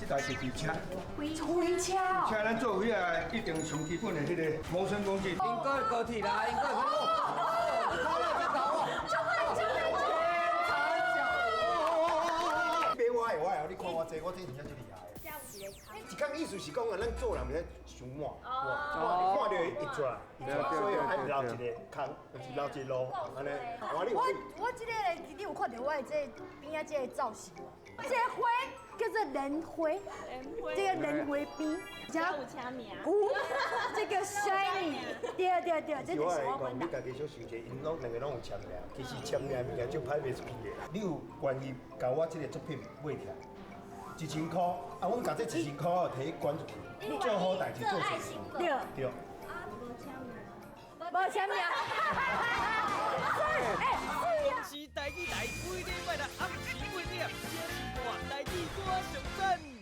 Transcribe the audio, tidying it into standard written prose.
這台是汽車，火車。車咱做火啊，一定上基本的彼個謀生工具。英國的高鐵啦，英國的。就會就會。買我的，我會，你看我這，我這真正足厲害的。一工意思是講啊，咱做人袂使傷滿，你看著伊會出來，所以愛留一个空，就是留一個路，按呢。我你我我這个咧，你有看著我的這个邊仔這个造型無？這个花叫做蓮花，這个蓮花邊，有簽名。有，這個 shiny，對對對，這就是我講，你家己小想者，𪜶攏兩个攏有簽名，其實簽名物件就歹賣出去的。你有願意共我這个作品買起來？1000箍，啊，阮共這一千箍提去捐出去，做好代誌做出去。對對。啊，無簽名。無簽名。哎，是啊。是台語台，每禮拜六暗時8點，請收看台語歌上讚。